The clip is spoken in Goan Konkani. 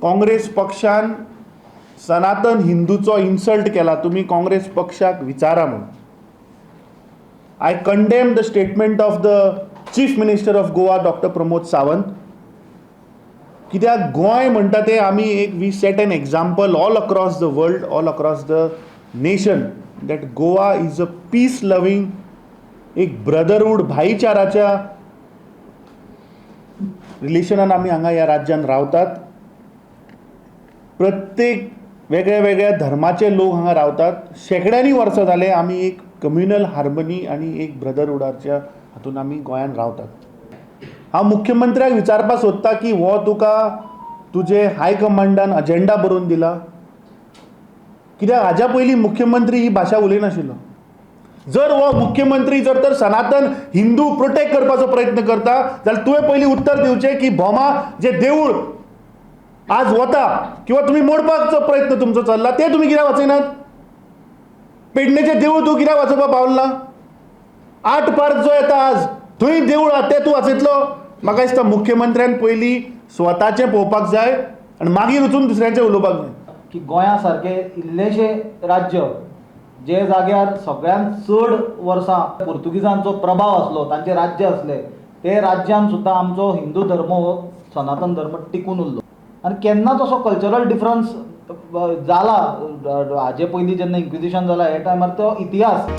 काँग्रेस पक्षान सनातन हिंदूचो इन्सल्ट केला, तुमी काँग्रेस पक्षाक विचारा म्हणून. I condemn the statement of the Chief Minister of Goa, Doctor Pramod Sawant, कित्याक गोंय म्हणटा तें आमी एक we set an example all across the world, all across the nation, that Goa is a peace loving, एक ब्रदरहूड, भाईचाराच्या रिलेशनान आमी हांगा ह्या राज्यान रावतात. प्रत्येक वेगळ्या वेगळ्या धर्माचे लोक हांगा रावतात. शेंकड्यांनी वर्सां जाले आमी एक कम्युनल हार्मनी आनी एक ब्रदरहुडाच्या हातून आमी गोंयान रावतात. हांव मुख्यमंत्र्याक विचारपाक सोदतां की हो तुका तुजे हायकमांडान अजेंडा बरोवन दिला? कित्याक हाज्या पयलीं मुख्यमंत्री ही भाशा उलयनाशिल्लो. जर हो मुख्यमंत्री जर तर सनातन हिंदू प्रोटेक्ट करपाचो प्रयत्न करता जाल्यार तुवें पयलीं उत्तर दिवचें की भोमा जे देवूळ आज वता किंवा तुमी मोडपाचो प्रयत्न तुमचो चल्ला, ते तुमी कित्याक वाचयनात? पेडणेचें देवूळ तूं कित्याक वाचोवपाक पावल ना? आर्ट पार्क जो येता आज, थंय देवूळ आहा, तें तूं वाचयतलो? म्हाका दिसता मुख्यमंत्र्यान पयलीं स्वताचें पळोवपाक जाय आनी मागीर वचून दुसऱ्यांचें उलोवपाक जाय. की गोंया सारकें इल्लेशें राज्य, जे जाग्यार सगळ्यांत चड वर्सां पुर्तुगीजांचो प्रभाव आसलो, तांचें राज्य आसलें, ते राज्यान सुद्दां आमचो हिंदू धर्म हो सनातन धर्म टिकून उरलो आनी केन्नाच असो कल्चरल डिफरन्स जाला. हाजे पयलीं जेन्ना इन्क्विजिशन जाला, हे टायमार तो इतिहास.